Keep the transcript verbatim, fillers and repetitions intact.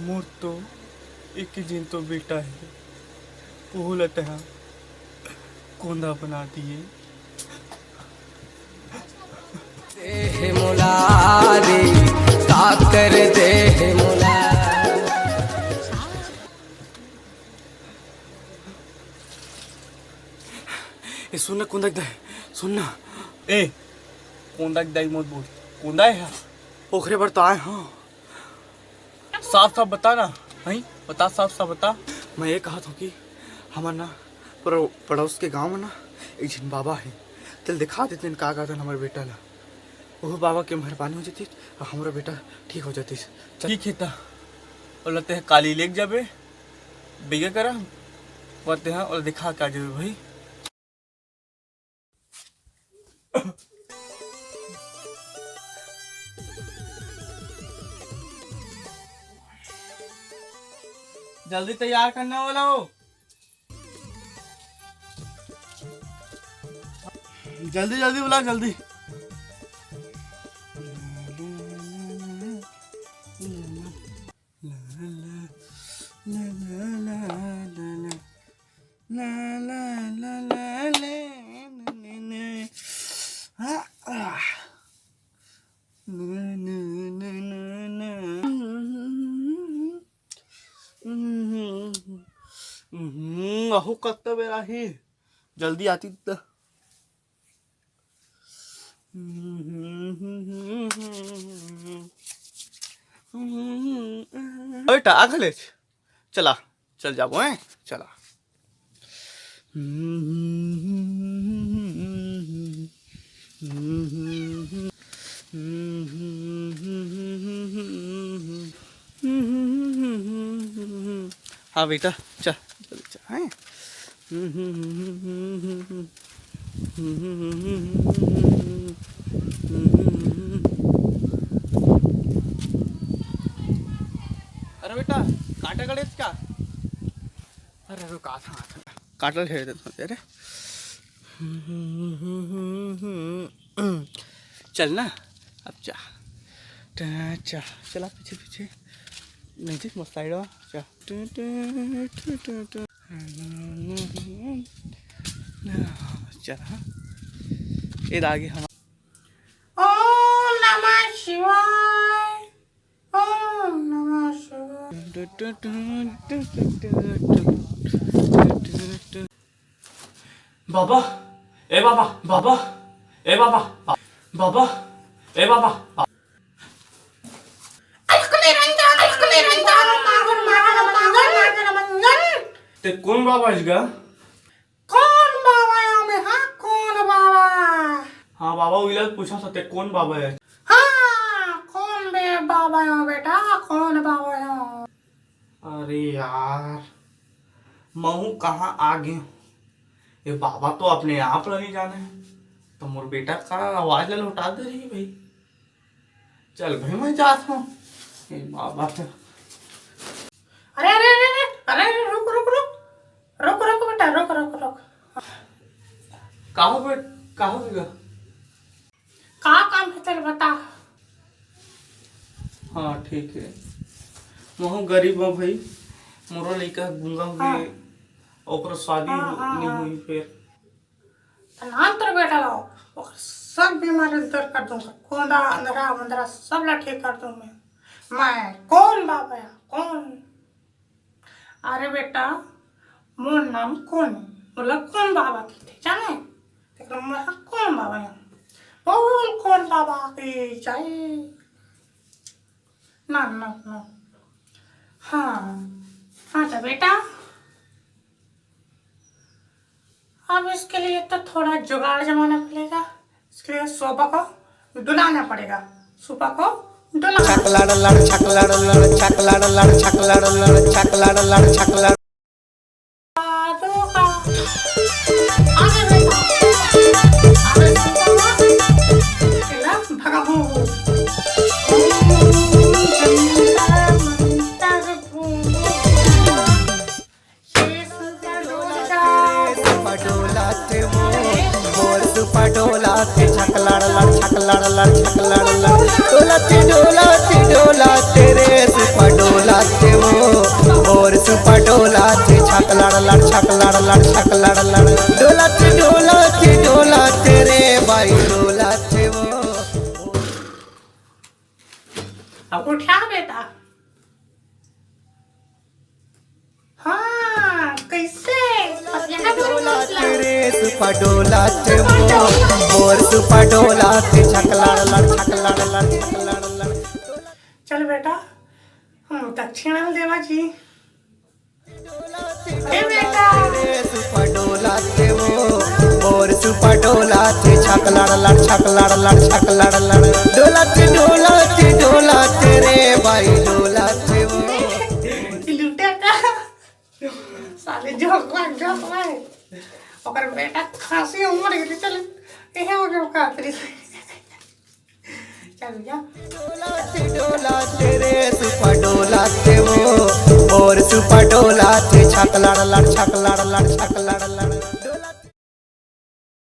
मोर तो एक ही जिन तो बेटा हे, ओहू ला तेहा कोंदा बना दिए। दे हे मोला रे, का कर दे हे मोला। ए, सुन ना, कोंदा के दाई, सुन ना। ए, कोंदा के दाई मत बोल, कोंदा हे हा। ओखरे बर तो आए हंव। साफ साफ बता ना, हई? बता, साफ साफ बता। मैं ये कहत हंव कि हमर ना परो-, पड़ोस के गांव में ना एक झिन बाबा हे, तेला देखा देतेन का करतन हमर बेटा ला। ओहू बाबा के मेहरबानी हो जातिस अउ हमरो बेटा ठीक हो जातिस। चल। ठीक हे त, ओला तेह काली लेग जाबे, बेगा करा, व तेह ओला देखा के आ जाबे भाई। जल्दी तैयार करना वाला हो, जल्दी जल्दी बुला, जल्दी। अहू कत्ता बेरा ही, जल्दी आती त। बेटा, आ घले। चला, चल जाबो, हैं? चला। हाँ बेटा, चल, चल, चल, हैं? अरे बेटा, कांटा गड़े का? अरे रुक, आ था, आ था। काटल छेड़ देता हूँ तेरे। चल ना, अब जा। टा-, चा-, चला पीछे पीछे। नहीं जी, मस्त साइड आ। चा-, two, two, two, two, two. चला। ये आगे हम ओम नमः शिवाय। ओम नमः शिवाय। बाबा, ए बाबा, बाबा, ए बाबा, बा-, बाबा, ए बाबा, बा-, अलख निरंजन, अलख निरंजन, मागन, मागन, मागन, मागन, मंगन। ते कोन बाबा हस गा? कोन बाबा आंव मैं, हाँ? कोन बाबा? हाँ बाबा, उही ला पूछत हंव, ते कोन बाबा हस? हाँ, कोन बे बाबा आंव बेटा, कोन बाबा आंव? अरे यार, महूँ कहाँ आ गेंव? ये बाबा तो अपने आप ला नइ जाने, त मोर बेटा का आवाज ला लौटा दे रही भाई। चल भाई, मैं जात हंव। ए बाबा, अरे, अरे, अरे, अरे, अरे, रुक, रुक, रुक। रुक, रुक बेटा, रुक, रुक, रुक। का हो बेट-, का हो बेटा? का काम हे तेला बता। हाँ, ठीक हे। महूँ गरीब हंव भाई, मोरो लइका गूंगा हो गे, हाँ। ओकरो शादी हाँ, हो-, हाँ, नइ हाँ। होई फेर। त नान तोर बेटा ला, ओकर सब बीमारी दूर कर दूंगा। कोंदा, अंधरा, मंदरा सब ला ठीक कर दूं मैं। मैं कोन बाबा या, कोन? अरे बेटा, मोर नाम कोन? मोला कोन बाबा कहिथे, जाने? तेकर मोला कोन बाबा या? बोल, कोन बाबा की जय? ना, ना, ना। हाँ, हाँ, तो बेटा, अब इसके लिए तो थोड़ा जुगाड़ जमाना पड़ेगा। इसके लिए सोफा को डुलाना पड़ेगा। सोफा को डुलाना। छक लड़ लड़, छक लड़ लड़, छक लड़ लड़, छक लड़ लड़, छक लड़ लड़, छक लड़। आगे बेटा। आगे बेटा। भगा हो। ओम जंतर मंतर भूम। पडोला ते मोर, मोर सुपडोला ते छकलाड़ लड़, छकलाड़ लड़, छकलाड़ लड़। डोला ते, डोला ते, डोला ते रे, सुपडोला ते मोर। लड़ छक लड़ लड़। डोलत डोलत डोलत रे भाई, डोलत वो। अब उठा बेटा। हाँ, कैसे? अब यहाँ पर डोलत रे सुपा डोलत वो, मोर सुपा डोलत, छक लड़ लड़, छक लड़ लड़, छक लड़ लड़। चल बेटा, हम दक्षिणा देवा जी। ए बेटा। सुपा डोलत वो, मोर सुपा डोलत, छक लड़ लड़, छक लड़ लड़, छक लड़ लड़। डोलत डोलत डोलत रे भाई, डोलत वो। लूटे का? साले जोक मार, जोक मार। ओकर बेटा खांसी उमड़ गेली, चल, इहे हो गयो कातरी से। चल जा। डोलत डोलत रे सुपा डोलत वो, मोर सुपा डोलत, छक लड़ लड़, छक लड़ लड़, छक लड़ लड़।